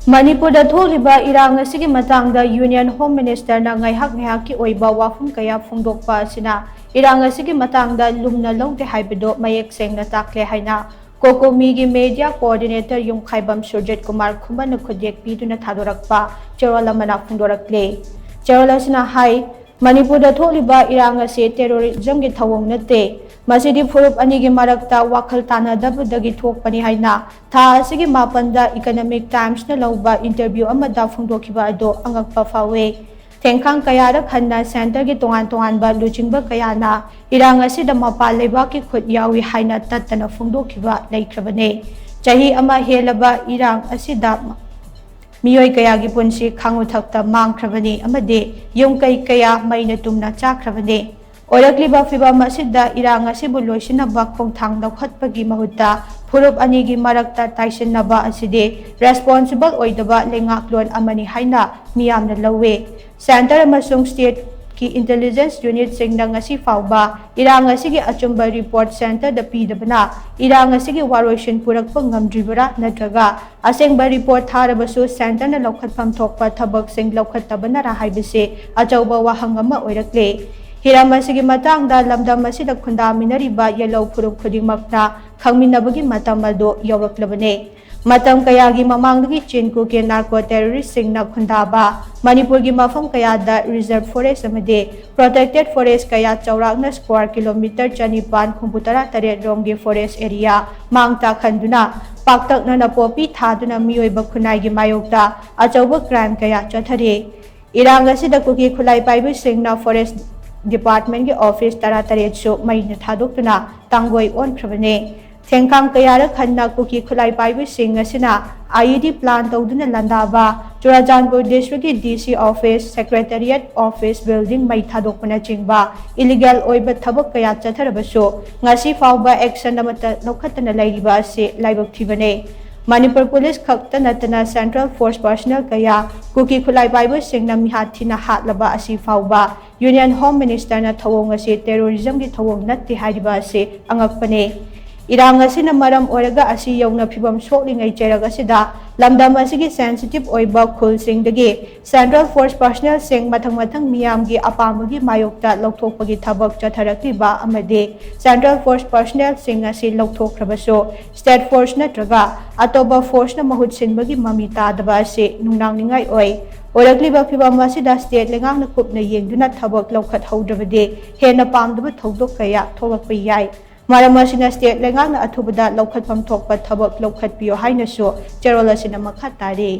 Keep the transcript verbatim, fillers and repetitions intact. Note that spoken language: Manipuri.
ꯃꯅꯤꯄꯨꯔꯗ ꯊꯣꯛꯂꯤꯕ ꯏꯔꯥꯡ ꯑꯁꯤꯒꯤ ꯃꯇꯥꯡꯗ Union Home Minister ꯅ ꯉꯥꯏꯍꯥꯛ ꯉꯥꯏꯍꯥꯛꯀꯤ ꯑꯣꯏꯕ ꯋꯥꯐꯝ ꯀꯌꯥ ꯐꯣꯡꯗꯣꯛꯄ ꯑꯁꯤꯅ ꯏꯔꯥꯡ ꯑꯁꯤꯒꯤ ꯃꯇꯥꯡꯗ ꯂꯨꯝꯅ ꯂꯧꯗꯦ ꯍꯥꯏꯕꯗꯨ ꯃꯌꯦꯛ ꯁꯦꯡꯅ ꯇꯥꯛꯂꯦ ꯍꯥꯏꯅ COCOMI ꯒꯤ Media Coordinator ꯌꯨꯝꯈꯥꯏꯕꯝ ꯁꯨꯔꯖꯤꯠ ꯀꯨꯃꯥꯔ ꯈꯨꯃꯟꯅ ꯈꯨꯠꯌꯦꯛ ꯄꯤꯗꯨꯅ ꯊꯥꯗꯣꯔꯛꯄ ꯆꯦꯔꯣꯜ ꯑꯃꯅ ꯐꯣꯡꯗꯣꯔꯛꯂꯦ꯫ ꯆꯦꯔꯣꯜ ꯑꯁꯤꯅ ꯍꯥꯏ, ꯃꯅꯤꯄꯨꯔꯗ ꯊꯣꯛꯂꯤꯕ ꯏꯔꯥꯡ ꯑꯁꯤ terrorism ꯒꯤ ꯊꯧꯑꯣꯡ ꯅꯠꯇꯦ꯫ ꯃꯁꯤꯗꯤ ꯐꯨꯔꯨꯞ ꯑꯅꯤꯒꯤ ꯃꯔꯛꯇ ꯋꯥꯈꯜ ꯇꯥꯅꯗꯕꯗꯒꯤ ꯊꯣꯛꯄꯅꯤ ꯍꯥꯏꯅ ꯊꯥ ꯑꯁꯤꯒꯤ ꯃꯥꯄꯟꯗ Economic Times ꯅ ꯂꯧꯕ interview ꯑꯃꯗ ꯐꯣꯡꯗꯣꯛꯈꯤꯕ ꯑꯗꯨ ꯑꯉꯛꯄ ꯐꯥꯎꯏ꯫ ꯊꯦꯡꯈꯥꯡ ꯀꯌꯥꯔꯛ ꯍꯟꯅ centre ꯒꯤ ꯇꯣꯉꯥꯟ ꯇꯣꯉꯥꯟꯕ ꯂꯨꯆꯤꯡꯕ ꯀꯌꯥꯅ ꯏꯔꯥꯡ ꯑꯁꯤꯗ ꯃꯄꯥꯟ ꯂꯩꯕꯥꯛꯀꯤ ꯈꯨꯠ ꯌꯥꯎꯏ ꯍꯥꯏꯅ ꯇꯠꯇꯅ ꯐꯣꯡꯗꯣꯛꯈꯤꯕ ꯂꯩꯈ꯭ꯔꯕꯅꯤ꯫ ꯆꯍꯤ ꯑꯃ ꯍꯦꯜꯂꯕ ꯏꯔꯥꯡ ꯑꯁꯤꯗ ꯃꯤꯑꯣꯏ ꯀꯌꯥꯒꯤ ꯄꯨꯟꯁꯤ ꯈꯥꯡꯉꯨꯊꯛꯇ ꯃꯥꯡꯈ꯭ꯔꯕꯅꯤ ꯑꯃꯗꯤ ꯌꯨꯝ ꯀꯩ ꯀꯌꯥ ꯃꯩꯅ ꯇꯨꯝꯅ ꯆꯥꯛꯈ꯭ꯔꯕꯅꯤ꯫ ꯑꯣꯏꯔꯛꯂꯤꯕ ꯐꯤꯚꯝ ꯑꯁꯤꯗ ꯏꯔꯥꯡ ꯑꯁꯤꯕꯨ ꯂꯣꯏꯁꯤꯟꯅꯕ ꯈꯣꯡꯊꯥꯡ ꯂꯧꯈꯠꯄꯒꯤ ꯃꯍꯨꯠꯇ ꯐꯨꯔꯨꯞ ꯑꯅꯤꯒꯤ ꯃꯔꯛꯇ ꯇꯥꯏꯁꯤꯟꯅꯕ ꯑꯁꯤꯗꯤ responsible ꯑꯣꯏꯗꯕ ꯂꯩꯉꯥꯛꯂꯣꯟ ꯑꯃꯅꯤ ꯍꯥꯏꯅ ꯃꯤꯌꯥꯝꯅ ꯂꯧꯏ꯫ Centre ꯑꯃꯁꯨꯡ state ꯀꯤ intelligence unit ꯁꯤꯡꯅ ꯉꯁꯤ ꯐꯥꯎꯕ ꯏꯔꯥꯡ ꯑꯁꯤꯒꯤ ꯑꯆꯨꯝꯕ report centre ꯗ ꯄꯤꯗꯕꯅ ꯏꯔꯥꯡ ꯑꯁꯤꯒꯤ ꯋꯥꯔꯣꯏꯁꯤꯟ ꯄꯨꯔꯛꯄ ꯉꯝꯗ꯭ꯔꯤꯕꯔꯥ ꯅꯠꯇ꯭ꯔꯒ ꯑꯁꯦꯡꯕ report ꯊꯥꯔꯕꯁꯨ centre ꯅ ꯂꯧꯈꯠꯐꯝ ꯊꯣꯛꯄ ꯊꯕꯛꯁꯤꯡ ꯂꯧꯈꯠꯇꯕꯅꯔꯥ ꯍꯥꯏꯕꯁꯤ ꯑꯆꯧꯕ ꯋꯥꯍꯪ ꯑꯃ ꯑꯣꯏꯔꯛꯂꯦ꯫ ꯍꯤꯔꯝ ꯑꯁꯤꯒꯤ ꯃꯇꯥꯡꯗ ꯂꯝꯗꯝ ꯑꯁꯤꯗ ꯈꯨꯟꯗꯥꯃꯤꯟꯅꯔꯤꯕ ꯌꯦꯜꯍꯧ ꯐꯨꯔꯨꯞ ꯈꯨꯗꯤꯡꯃꯛꯅ ꯈꯪꯃꯤꯟꯅꯕꯒꯤ ꯃꯇꯝ ꯑꯗꯨ ꯌꯧꯔꯛꯂꯕꯅꯤ꯫ ꯃꯇꯝ ꯀꯌꯥꯒꯤ ꯃꯃꯥꯡꯗꯒꯤ ꯆꯤꯟ ꯀꯨꯀꯤ narco terrorist ꯁꯤꯡꯅ ꯈꯨꯟꯗꯥꯕ ꯃꯅꯤꯄꯨꯔꯒꯤ ꯃꯐꯝ ꯀꯌꯥꯗ reserve forest ꯑꯃꯗꯤ protected forest ꯀꯌꯥ ꯆꯥꯎꯔꯥꯛꯅ square kilometre ꯆꯅꯤꯄꯥꯟ ꯍꯨꯝꯐꯨꯇꯔꯥ ꯇꯔꯦꯠ ꯔꯣꯝꯒꯤ forest area ꯃꯥꯡ ꯇꯥꯛꯍꯟꯗꯨꯅ ꯄꯥꯛꯇꯛꯅꯅ ꯄꯣꯄꯤ ꯊꯥꯗꯨꯅ ꯃꯤꯑꯣꯏꯕ ꯈꯨꯟꯅꯥꯏꯒꯤ ꯃꯥꯌꯣꯛꯇ ꯑꯆꯧꯕ crime ꯀꯌꯥ ꯆꯠꯊꯔꯤ꯫ ꯏꯔꯥꯡ ꯑꯁꯤꯗ ꯀꯨꯀꯤ ꯈꯨꯠꯂꯥꯏ ꯄꯥꯏꯕꯁꯤꯡꯅ forest department ꯀꯤ office ꯇꯔꯥꯇꯔꯦꯠꯁꯨ ꯃꯩꯅ ꯊꯥꯗꯣꯛꯇꯨꯅ ꯇꯥꯡꯒꯣꯏ ꯑꯣꯟꯈ꯭ꯔꯕꯅꯤ꯫ ꯊꯦꯡꯈꯥꯡ ꯀꯌꯥꯔꯛ ꯍꯟꯅ ꯀꯨꯀꯤ ꯈꯨꯠꯂꯥꯏ ꯄꯥꯏꯕꯁꯤꯡ ꯑꯁꯤꯅ IED plan ꯇꯧꯗꯨꯅ ꯂꯥꯟꯗꯥꯕ, ꯆꯨꯔꯥꯆꯥꯟꯄꯨꯔ district ꯀꯤ DC office, secretariat office building ꯃꯩ ꯊꯥꯗꯣꯛꯄꯅꯆꯤꯡꯕ illegal ꯑꯣꯏꯕ ꯊꯕꯛ ꯀꯌꯥ ꯆꯠꯊꯔꯕꯁꯨ ꯉꯁꯤ ꯐꯥꯎꯕ action ꯑꯃꯠꯇ ꯂꯧꯈꯠꯇꯅ ꯂꯩꯔꯤꯕ ꯑꯁꯤ ꯂꯥꯏꯕꯛ ꯊꯤꯕꯅꯤ꯫ ꯃꯅꯤꯄꯨꯔ police ꯈꯛꯇ ꯅꯠꯇꯅ central force personnel ꯀꯌꯥ ꯀꯨꯀꯤ ꯈꯨꯠꯂꯥꯏ ꯄꯥꯏꯕꯁꯤꯡꯅ ꯃꯤꯍꯥꯠ ꯊꯤꯅ ꯍꯥꯠꯂꯕ ꯑꯁꯤ ꯐꯥꯎꯕ Union Home Minister ꯅ ꯊꯧꯑꯣꯡ ꯑꯁꯤ terrorism ꯒꯤ ꯊꯧꯑꯣꯡ ꯅꯠꯇꯦ ꯍꯥꯏꯔꯤꯕ ꯑꯁꯤ ꯑꯉꯛꯄꯅꯤ꯫ ꯏꯔꯥꯡ ꯑꯁꯤꯅ ꯃꯔꯝ ꯑꯣꯏꯔꯒ ꯑꯁꯤ ꯌꯧꯅ ꯐꯤꯕꯝ ꯁꯣꯛꯂꯤꯉꯩ ꯆꯩꯔꯛ ꯑꯁꯤꯗ ꯂꯝꯗꯝ ꯑꯁꯤꯒꯤ sensitive ꯑꯣꯏꯕ ꯈꯨꯜꯁꯤꯡꯗꯒꯤ Central Force personnelꯁꯤꯡ ꯃꯊꯪ ꯃꯊꯪ ꯃꯤꯌꯥꯝꯒꯤ ꯑꯄꯥꯝꯕꯒꯤ ꯃꯥꯌꯣꯛꯇ ꯂꯧꯊꯣꯛꯄꯒꯤ ꯊꯕꯛ ꯆꯠꯊꯔꯛꯂꯤꯕ ꯑꯃꯗꯤ Central Force personnelꯁꯤꯡ ꯑꯁꯤ ꯂꯧꯊꯣꯛꯈ꯭ꯔꯕꯁꯨ State Force ꯅꯠꯇ꯭ꯔꯒ ꯑꯇꯣꯞꯄ forceꯅ ꯃꯍꯨꯠ ꯁꯤꯟꯕꯒꯤ ꯃꯃꯤ ꯇꯥꯗꯕ ꯑꯁꯤ ꯅꯨꯡꯅꯥꯡꯅꯤꯡꯉꯥꯏ ꯑꯣꯏ꯫ ꯑꯣꯏꯔꯛꯂꯤꯕ ꯐꯤꯕꯝ ꯑꯁꯤꯗ state ꯂꯩꯉꯥꯛꯅ ꯀꯨꯞꯅ ꯌꯦꯡꯗꯨꯅ ꯊꯕꯛ ꯂꯧꯈꯠꯍꯧꯗ꯭ꯔꯕꯗꯤ ꯍꯦꯟꯅ ꯄꯥꯝꯗꯕ ꯊꯧꯗꯣꯛ ꯀꯌꯥ ꯊꯣꯛꯂꯛꯄ ꯌꯥꯏ꯫ ꯃꯔꯝ ꯑꯁꯤꯅ state ꯂꯩꯉꯥꯛꯅ ꯑꯊꯨꯕꯗ ꯂꯧꯈꯠꯐꯝ ꯊꯣꯛꯄ ꯊꯕꯛ ꯂꯧꯈꯠꯄꯤꯌꯨ ꯍꯥꯏꯅꯁꯨ ꯆꯦꯔꯣꯜ ꯑꯁꯤꯅ ꯃꯈꯥ ꯇꯥꯔꯤ꯫